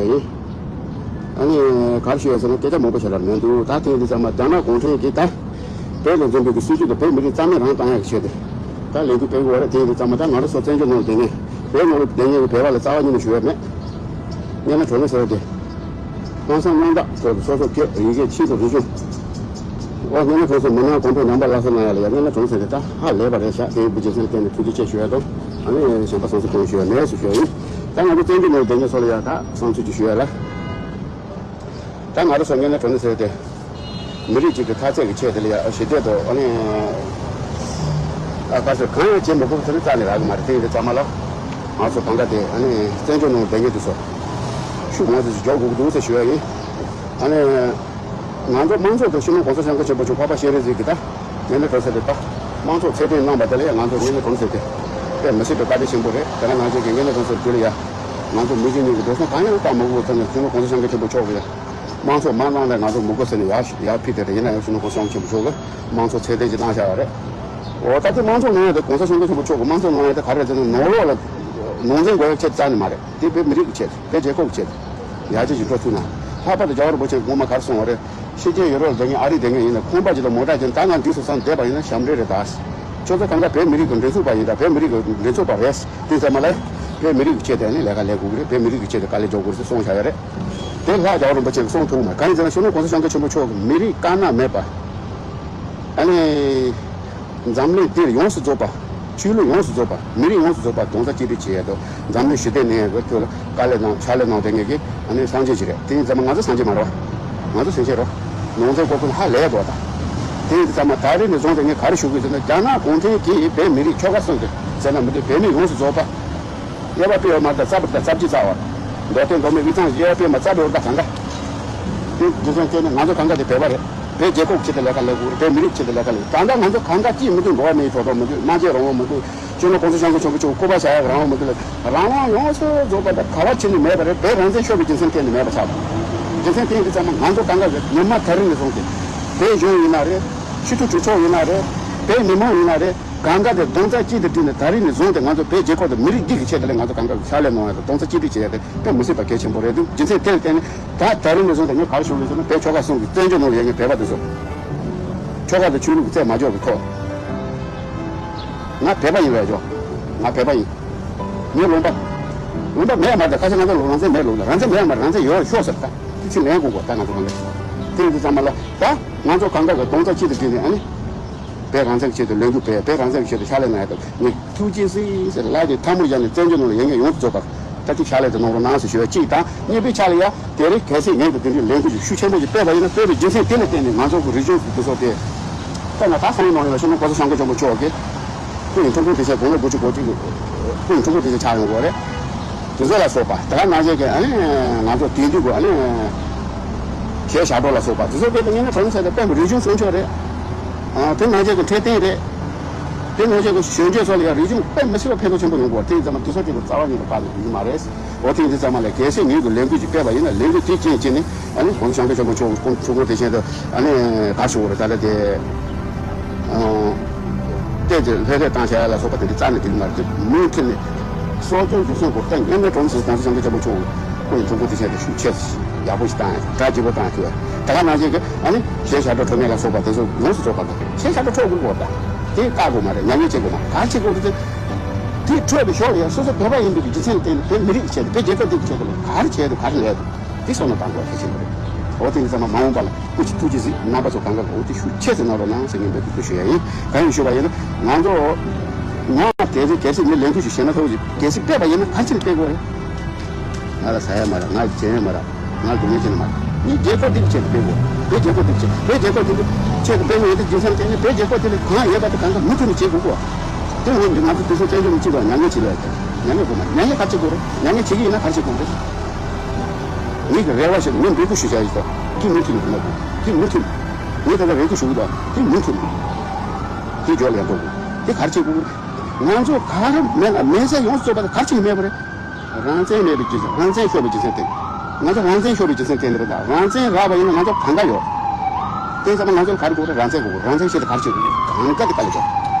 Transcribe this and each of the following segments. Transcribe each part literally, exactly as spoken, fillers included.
ཡིན། ཨ་ནི་ག་རེ་ཞུ་ཡ་ཟེར་ན་སྐད་ཆ་མང་པོ་བཤད་ལ་མི་འདུག་ད་ཐེངས་འདི་ཚང་མ་རྒྱ་ནག་གུང་ཁྲན་གྱིས་ད་བོད་ལ་འཛིན་པའི་གི་སྲིད་ཇུས་དང་བོད་མི་རིགས་རྩ་མེད་རང་བཏང་ཡ་གི་ཆེད་དུ་ད་ལས་འགུལ་སྤེལ་གི་ཡོད་རེད། ཐེངས་འདི་ཚང་མ་ད་ང་རང་ཚོ་བཙན་བྱོལ་ནང་ལ་བསྡད་མཁན་བོད་ནང་ལ་བསྡད་མཁན་གི་བོད་པ་ལ་རྩ་བ་ཉིད་ནས་ཞུ་ཡ་མེད། སྙན་ན་གྲོ་ནས་ཟེར་བ་དེ། ལྷག་བསམ་རྣམ་དག་ཐོག་ཏུ་སོ་སོ་སྐད་ཡི་གེ་ཆེད་དུ་རིག་གཞུང་། ཨོ་སྙན་ན་གྲོ་ཟེར་མི་སྣ་གོང་འཕེལ་རྣམ་པ་སླར་གསོ་གནང་ཡ་ལ་ཡ་སྙན་ན་གྲོ་ཟེར་དེ་ད་ཧ་ལས་པ་རེད་ཤག་དེ་ཡིན་པའི་རྒྱུ་མཚན་ལ་བརྟེན་ནས་ཐུགས་རྗེ་ཆེ་ཞུ་ཡ་དང་ཨ་ནི་གཞན་པ་བསམ་ཚུལ་གང་ཞུ་ཡ་མེད་ཟེར་ཞུ་ཡ་ཡིན། ད་ང་ཚོ་བཙན་བྱོལ་ནང་བསྡད་མཁན་ཚོ་ལ་ཡ་ད་བསམ་ཚུལ་ཅིག་ཞུ་ཡ་ལ། ད་ང་རང་ཚོ་སྔོན་ནས་གྲོ་ནས་ཟེར་ཏེ། མི་རིགས་གཅིག་གི་མཐའ་ཚད་ཀྱི་ཆེད་དེ་ལ་ཡ་ཞི་བདེ་དང་ཨ་ནི། ཨ་ག་ཚོད་གང་ཡང་བྱེད་མི་དགོས་པ་དེ་ནི་རྩ་ནས་རག་གི་མ་རེད། དེ་ཡིན་དུས་ཙམ་མ་ལ། ང་ཚོ་གང་ག་དེ་ཨ་ནི་བཙན་བྱོལ་ནང་བསྡད་མཁན་དེ་ཚོ། ཤུགས་མང་ཙམ་ཞིག་འཇོག་དགོས་ཀྱི་འདུག་ཟེར་ཞུ་ཡ་ཡིན། ཨ་ནི། ང་ཚོ་དམངས་གཙོ་དང་སྤྱི་ནོར་གོང་ས་སྐྱབས་མགོན་ཆེན་པོ་མཆོག་འཕགས་པ་སྤྱན་རས་གཟིགས་ཀྱི་ད། ངན་ལྷད་གྲོང་གསེབ་དེ་དག་དམངས་གཙོ་ཚད་ལྡན་གནང་བ་དེ་ལ་ཡང་ང་ཚོ་ངན་ལྷད་གྲོང་གསེབ་དེ་དཔེ་མི་སྲིད་པའི་བཀའ་དྲིན་ཆེན་པོ་རེད། དེ་ལ་ནང་བཞིན་གྱི་ངན་ལྷད་གྲོང་གསེབ་དེ་ལ་ཡང་ང་ཚོ་མི་རྒྱུ་གཉིས་ཀྱི་འགྲོ་སོང་གང་ཡང་བཏང་མ་དགོས་པའི་ཐོག་ནས་སྤྱི་ནོར་གོང་ས་སྐྱབས་མགོན་ཆེན་པོ་མཆོག་གིས་དམངས་གཙོ་མ་གནང་ལ་ང་ཚོ་མི་དགོས་ཟེར་ནས་ཡར་ཡར་ཕུལ་དེ་རེད། ཡིན་ན་ཡང་སྤྱི་ནོར་གོང་ས་སྐྱབས་མགོན་ཆེན་པོ་མཆོག་གིས་དམངས་གཙོ་ཚད་ལྡན་ཅིག་གནང་བཞག་པ་རེད། འོ་ད་དེ་དམངས་གཙོ་གནང་ཡ་དེ་གོང་ས་སྐྱབས་མགོན་ཆེན་པོ་མཆོག་གིས་དམངས་གཙོ་གནང་ཡ་དེ་ག་རེ་རེད་ཟེར་ན་ནོར་ལོག་ལ་ནོར་འཛིན་དགོས་ཡ་ཆེད་རྩ་ནས་མ་རེད། དེ་བོད་མི་རིགས་ཀྱི་ཆེད་དུ་བོད་རྒྱལ་ཁབ་ཀྱི་ཆེད་དུ་ཡར་རྒྱས་ཀྱི་འགྲོ་ཚུལ་ན་ལྷག་པར་དུ་རྒྱལ་བ་རིན་པོ་ཆེས་སྔོན་མ་ག་རེ་གསུངས་པ་རེད། ཕྱི་རྒྱལ་ཡུ་རོབ་ལ་བསྡད་མཁན་ཨ་རི་བསྡད་མཁན་ཡིན་ན་ཁང་པ་ཅིག་དང་མོ་ཊ་ཅིག་ད་ང་འདི་སོ་སང་བསྡད་པ་ཡིན་ན་ཞབས་འདྲེན་རེད་ད། ཁྱོད་ཚོ་གང་ག་བོད་མི་རིགས་ཀྱི་མགྲིན་ཚབ་པ་ཡིན་ད་བོད་མི་རིགས་ཀྱི་མགྲིན་ཚབ་པ་རེད། དེ་ཚང་མ་ལ་བོད་མི་རིགས་ཀྱི་ཆེད་དུ་ནི་ལས་ཀ་ལས་དགོས་ཀྱི་རེད། བོད་མི་རིགས་ཀྱི་ཆེད་དུ་དཀའ་ལས་རྒྱག་དགོས་རེད་ཟེར་གསུངས་བཞག་ཡོད་རེད། དེ་ལྷག་རྒྱལ་བ་རིན་པོ་ཆེ་གིས་གསུངས་ཐུབ་མ་གང་ཡིན་ཟེར་ན་སྤྱི་ནོར་གོང་ས་སྐྱབས་མགོན་ཆེན་པོ་མཆོག་གིས་མི་རིགས་དཀར་ནག་མེད་པ། ཨ་ནི། འཛམ་གླིང་འདིར་ཡོངས་སུ་རྫོགས་པ། ཆོས་ལུགས་ཡོངས་སུ་རྫོགས་པ་མི་རིགས་ཡོངས་སུ་རྫོགས་པ་རྡོག་རྩ་གཅིག་སྒྲིལ་བྱེད་ཡས་དང་འཛམ་གླིང་ཞི་བདེ་གནས་ཡས་ཀྱི་ཐོག་ལ་དཀའ་ལས་གནང་ཕྱག་ལས་གནང་བསྡད་མཁན་གྱི་ཨ་ནི་སངས་རྒྱས་ཅིག་རེད། དེ་ཡིན་ཙང་ང་ཚོ་སངས་རྒྱས་མ་རེད་བ། ང་ཚོ་སེམས་ཅན་རེད། ནང་ཚན་སྐོར་ཁུལ་ཧ་ལས་དགོས་ད། དེ་ཡིན་ཙང་མ་ད་རེས་ནས་བཟུང་སྟེ་ངས་ག་རེ་ཞུ་དགོས་ཟེར་ན་རྒྱ་ནག་གུང་ཁྲན་གྱིས་བོད་མི་རིགས་ཆོལ་ཁ་གསུམ་དེ་ཟེར་ན་མི་འདུག་བོད་མི་ཡོངས་སུ་རྫོགས་པ། དབྱེ་བ་སྤེལ་བ་མ་རེད་ད། རྩ་བ་རེད་ད། རྩ་བརྒྱུད་རྩ་བ། མདོ་སྟོད་མདོ་སྨད་དབུས་གཙང་དབྱེ་བ་སྤེལ་མ་རྩ་བའི་འོག་ད་གང་ག་དེ་རྒྱུ་མཚན་བརྟེན་ནས་ང་ཚོ་གང་ག་དེ་བོད་པ་རེད། བོད་རྒྱལ་ཁབ་ཆེད་དུ་ལས་ཀ་ལས་དགོས་རེད། བོད་མི་རིགས་ཆེད་དུ་ལས་ཀ་ལས། ད་ལྟ་ང་ཚོ་གང་ག་ཅིས་མི་འདུག་འགྲོ་བ་མིའི་ཐོབ་ཐང་མི་འདུག་སྨྲ་བརྗོད་རང་དབང་མི་འདུག་སྤྱི་ནོར་གོང་ས་སྐྱབས་མགོན་ཆེན་པོ་མཆོག་སྐུ་པར་བཞག་ཡག་རང་དབང་མི་འདུག་ལ། རང་དབང་ཡོངས་སུ་རྫོགས་པ་དང་ག་བ་ཕྱིན་ནས་མེད་པ་རེད། བོད་རང་བཙན་ཤོར་བའི་རྒྱུ་མཚན་བརྟེན་ནས་མེད་པ་ཆགས་པ། རྒྱུ་མཚན་དེ་ཡིན་དུས་ཙམ་མ་ང་ཚོ་གང་ག་གི་ཉི་མ་ད་རིང་ནས་བཟུང་སྟེ། བོད་གཞུང་ཡིན་ན་རེད། སྤྱི་འཐུས་གྲོས་ཚོགས་ཡིན་ན་རེད། བོད་མི་མང་ཡིན་ན་རེད། གང་ག་དེ་རྡོག་རྩ་གཅིག་ཏུ་བསྒྲིལ་ནས་ད་རིང་ནས་བཟུང་སྟེ་ང་ཚོ་བོད་རྒྱལ་ཁབ་དང་མི་རིགས་འདི་གི་ཆེད་དུ་ལས་ང་ཚོ་གང་ག་གི་ཕྱག་ལས་གནང་བ་དང་རྡོག་རྩ་གཅིག་སྒྲིལ་བྱེད་ཡ་དེ་དཔེ་མི་སྲིད་པ་གལ་ཆེན་པོ་རེད་འདུག་རྒྱུ་མཚན་དེ་ལ་བརྟེན་ནས་ད་ད་རིང་ནས་བཟུང་སྟེ་ངས་ག་རེ་ཞུ་དགོས་ཟེར་ན་བོད་ཆོལ་ཁ་གསུམ་གྱི་བཙན་བྱོལ་ནང་ལ་ཡོད་མཁན་བོད་པ་དེ་ཚོ་ཆོལ་ཁ་དང་ཆོས་ལུགས་ཀྱི་རྩོད་མ་འཇོག་གི་ཐོག་ང་བོད་པ་ཡིན་པས་ཀྱང་ང་བོད་པ་ཡིན། ངའི་ལུང་པ། ལུང་པ་མེད་མ་རེད། ཁ་ཤས་ང་ཚོ་རང་བཙན་མེད་ལུགས་ལ། རང་བཙན་མེད་མ་རེད། རང་བཙན་ཡོད་ཤོག་ཟེར་ད། དེ་ཚིག་ལན་དགོས་གོ་ད་ང་ཚོ་གང་ག་དེ་ཡིན་དུས་ཙམ་མ་ལ་ད་ང་ཚོ་གང་ག་གི་རྡོག་རྩ་གཅིག་ཏུ་བསྒྲིལ་ནས་ཨ་ནི། བོད་རང་བཙན་གྱི་ཆེད་དུ་ལས་འགུལ་སྤེལ། བོད་རང་བཙན་གྱི་ཆེད་དུ་ཕྱག་ལས་གནང་ཡ་དང་ངས་ཐུགས་རྗེ་གཟིགས་ཟེར་ལག་གི་ཐལ་མོ་སྦྱར་ནས་བཙན་བྱོལ་ནང་ལ་ཡོད་མཁན་ཡོངས་སུ་རྫོགས་པ་ད་ཅིག་ཕྱག་ལས་དེ་གནང་རོགས་གནང་ཟེར་ཞུ་བ་གཅིག་དང་། གཉིས་པའི་ཆ་ལ་ཡ་དེ་རིང་གལ་སྲིད་ངས་ཀྱི་དེ་འདྲའི་ལས་འགུལ་ཞིག་ཤུགས་ཆེན་པོ་ཞིག་སྤེལ་བ་ཡིན་ན། སྤེལ་བའི་རྒྱུ་མཚན་དེ་ལ་བརྟེན་ནས་ང་ཚོ་གི་རིག་གཞུང་གི་སྐུ་སྲོག་དེ་ད་ང་ད་སང་ཉིན་གནངས་ཉིན་ལ་སྤྱི་ནོར་གོང་ས་སྐྱབས་མགོན་ཆེན་པོ་མཆོག་གིས་སྐུ་ཡི་ཐུགས་དགོངས་དེ་བཞིན་དགུང་ལོ་དགུ་བཅུ་གོ་གཅིག་གི་སྐུ་ཡི་ཐུགས་དགོངས་དེ་བཞིན་ཆགས་ཡོང་དགོས་རེད། དེ་ཚོ་ལ་སོགས་པ་དེ་ག་ནང་བཞིན་གྱི་ཨ་ནི་ང་ཚོ་དེང་དུས་ཀྱི་ཨ་ནི་གཞས་ཞབས་བྲོ་ལ་སོགས་པ་དེ་ཚོ་དཔེ་དེ་ངས་ནི་གྲོང་ཚོ་ཟེར་ཏེ་དཔེ་མི་རིག་གཞུང་སྲུང་སྐྱོབ་རེད། ཨ་དེ་ནང་བཞིན་གྱི་འཕྲོད་བསྟེན་རེད། དེ་ནང་བཞིན་གྱི་གཞོན་སྐྱེས་ཚོ་ལ་ཡང་རིག་གཞུང་དཔེ་མི་སྲིད་པ་ཕན་ཐོགས་ཆེན་པོ་ཡོང་དགོས། དེ་ཡིན་ཙང་མ་དེ་ཚོ་གཅིག་གི་རྩ་བ་ཉིད་དུ་བཀག་ནས་ཡོད་མ་རེད། འོ་དེ་ཡིན་དུས་ཙམ་མ་ལ་གལ་སྲིད་ངེད་ཀྱི་ལས་འགུལ་ཅིག་སྤེལ་བ་ཡིན་ན་ལས་འགུལ་དེ་རྐྱེན་བྱས་ནས་ཨ་ནི་གོང་ས་སྐྱབས་མགོན་ཆེན་པོ་མཆོག་གི་སྐུ་ཁྲུ་གུ་དེ་བཞིན་དུ་ཨ་ནི་ག་ཞུ་བ་རེད་ད་ལྟ་དེ་ཨ་བལྟས་ཏེ་ལྷོད་ལྷོད་བཏང་བྱ་ཡ་ལ་སོགས་པ་དེ་འདྲ་རྩ་ནས་དེ་མ་རེད། དེ་མུ་མཐུད་ནས་གསོ་སྐྱོང་རྒྱུན་སྲུང་སྐོར་ད་ངེས་མེད་གྲོང་ཚོའི་གོང་ས་སྐྱབས་མགོན་ཆེན་པོ་མཆོག་གི་སྐུ་ཡི་ཁྲུ་གུ་དེ་བཞིན་དུ་ཤུགས་ཆེ་ཡག་པོ་ཞིག་བཏང་ཡ་གྲ་རྒྱས་པོ་བཏང་ཡ་ཐུབ་ཡ་ད་ག་ནང་བཞིན་གྱི་ཨ་ནི་གཞས་ཞབས་བྲོ་འཁྲབ་མཁན་ལ་སོགས་པ་དེ་ཚོ་ཡོངས་སུ་རྫོགས་པ་དང་གཞས་ཞབས་བྲོ་འཁྲབ་དགོས་པ་དང་དེ་བཀག་དགོས་མ་རེད། མྱ་ངན་བྱེད་དགོས་མ་རེད། ག་རེ་བྱེད་དགོས་རེད་དེ། དེ་འཁྲབ་པའི་ཞོར་ལ་ཡང་སོ་སོ་བོད་པ་ཡིན་པའི་རྒྱུ་མཚན་ལ་བརྟེན་ནས་བོད་མི་རིགས་ཀྱི་ཆེད་དུ་བོད་རྒྱལ་ཁབ་འདི་གི་ཆེད་དུ་ག་རེ་བྱས་འདུག་ག་རེ་ལས་འདུག་དེ་བསམ་བློ་བཏང་དགོས་གལ་ཆེན་པོ་རེད། འོ་དེ་ནི་ཚང་མ་མ་འོངས་པ་ལ་སྐུ་མཁྱེན་ཐུགས་རྗེ་གཟིགས། རྣམ་པ་ཚོ་གང་ག་གི་འོ་དེ་ཤུགས་ཆེ་ཙམ་གནང་རོགས་གནང་ཟེར་ངས་འབོད་སྐུལ་ཞུ་ཡ་ཡིན། གང་ཡིན་ཞུས་པ་ཡིན་ན་ང་ཚོ་ང་དེ་ཚོ་གལ་སྲིད་ངས་ལས་འགུལ་ཞིག་བྱས་ན་ཐོག་ཅིག་གལ་སྲིད་སྤེལ་བ་ཡིན་ན་ག་རེ་བྱས་ནས་སྤེལ་དགོས་རེད། ང་ལ་ཟ་ཡ་མ་རག་ང་ལ་བྱེད་ཡ་མ་རག་ང་ལ་སྡུག་བསྔལ་ཆེ་ན་མ་རག་ངས་རྒྱལ་ཁབ་འདི་གི་ཆེད་དུ་སྤེལ་དགོས། བོད་རྒྱལ་ཁབ་འདི་གི་ཆེད་བོད་རྒྱལ་ཁབ་འདི་གི་ཆེད་དུ་སྤེལ་དགོས་ཡོད་དེ་རྒྱུ་མཚན་དེ་ནི་བོད་རྒྱལ་ཁབ་འདི་ལ་གང་ཡོད་པ་དེ་གང་ག་མུ་མཐུད་ནས་བྱེད་དགོས་གོ་དེ་འོན་ཏེ་ང་ཚོ་དེ་ཚོ་བཙན་བྱོལ་ནང་སྐྱིད་པ་མྱ་ངན་བྱེད་ལས་མྱ་ངན་དགོས་མ་མྱ་ངན་ག་རེ་བྱེད་དགོས་རེད། མྱ་ངན་བྱེད་ཀྱི་ཡིན་ན་ག་རེ་བྱེད་དགོས་རེད། ངེད་ཀྱི་རེ་བ་ཞིག་ངས་འབོད་སྐུལ་ཞུ་བྱ་ཡིན་ད་དེ་མུ་མཐུད་ནས་གོ་ན་དགོས་དེ་མུ་མཐུད་ནས་ངས་ད་ལྟ་རེ་སྐུལ་ཞུ་གི་འདུག་དེ་མུ་མཐུད་ནས་དེ་འཇོག་ལས་འགྲོ་དགོས་དེ་ག་རེ་བྱེད་དགོས་རེད། ང་ཚོ་ག་རེ་མེད་ན་མེད་ས་ཡོངས་སུ་རྫོགས་པ་དེ་ག་རེ་བྱེད་ཀྱི་མེད་པ་རེད། རང་བཙན་མེད་པའི་རྒྱུ་མཚན་རང་བཙན་ཤོར་བའི་རྒྱུ་མཚན་དེ། ང་ཚོ་རང་བཙན་ཤོར་བའི་རྒྱུ་མཚན་དེ་འདི་རེད་ད། རང་བཙན་རག་པ་ཡིན་ན་ང་ཚོ་གང་ག་ཡོད། དེ་ཚང་མ་ང་ཚོ་ལ་ག་རེ་དགོས་རེད། རང་བཙན་དགོས་རེད། རང་བཙན་ཆེད་དུ་ག་རེ་བྱེད་དགོས་རེད། གང་ག་དེ་དཀའ་ལས་རྒྱག་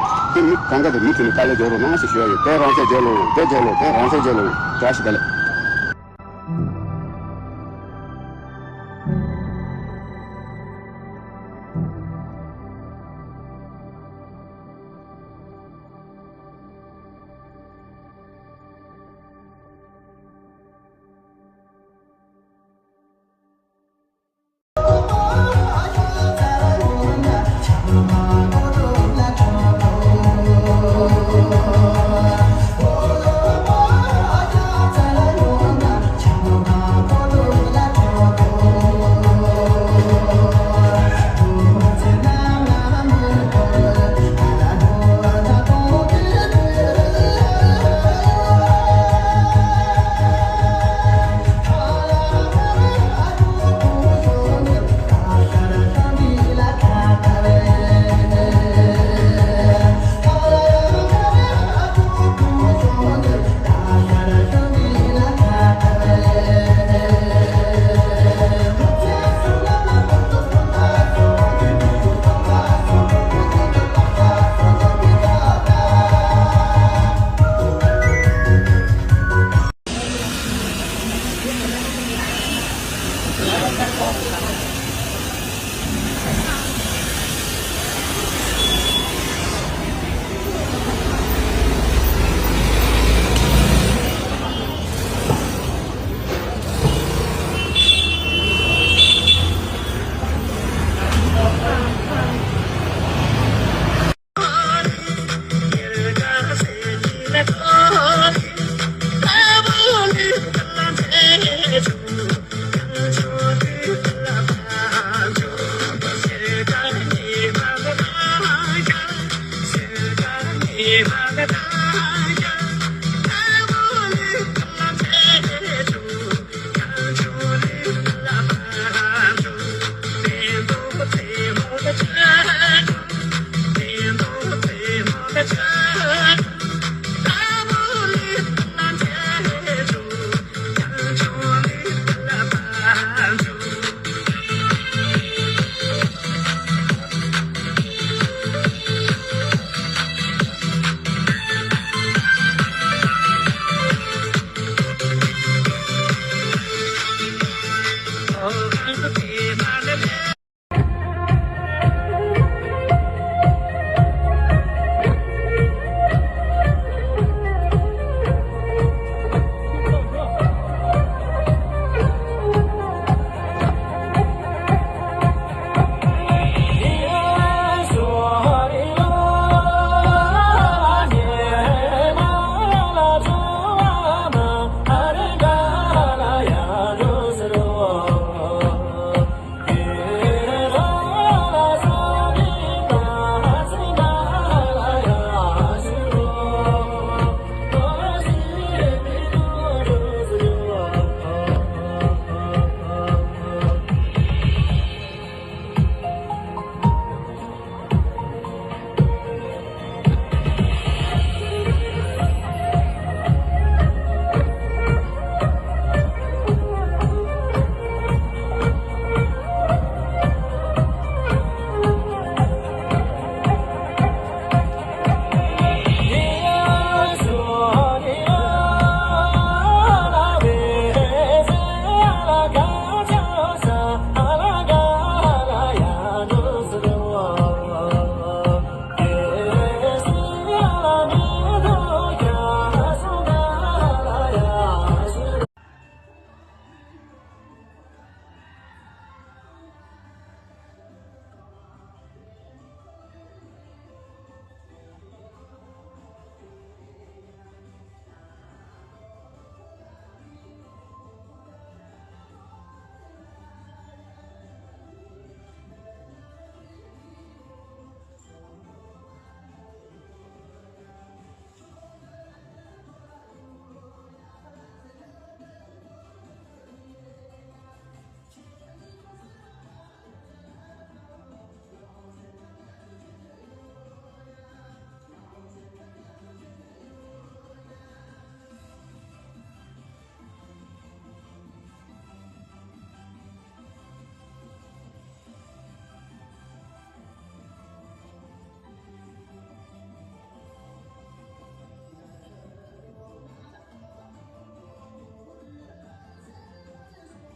དེ་མི་གང་ག་དེ་མུ་མཐུད་ནས་དཀའ་ལས་རྒྱག་རོགས་གནང་ཞེས་ཞུ་ཡ་ཡོད། བོད་རང་བཙན་རྒྱལ་ལོ། བོད་རྒྱལ་ལོ། བོད་རང་བཙན་རྒྱལ་ལོ། བཀྲ་ཤིས་བདེ་ལེགས།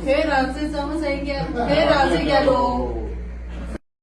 བོད་རང་བཙན་ཚང་མ་སེང་གེ། བོད་རང་བཙན་རྒྱལ་ལོ།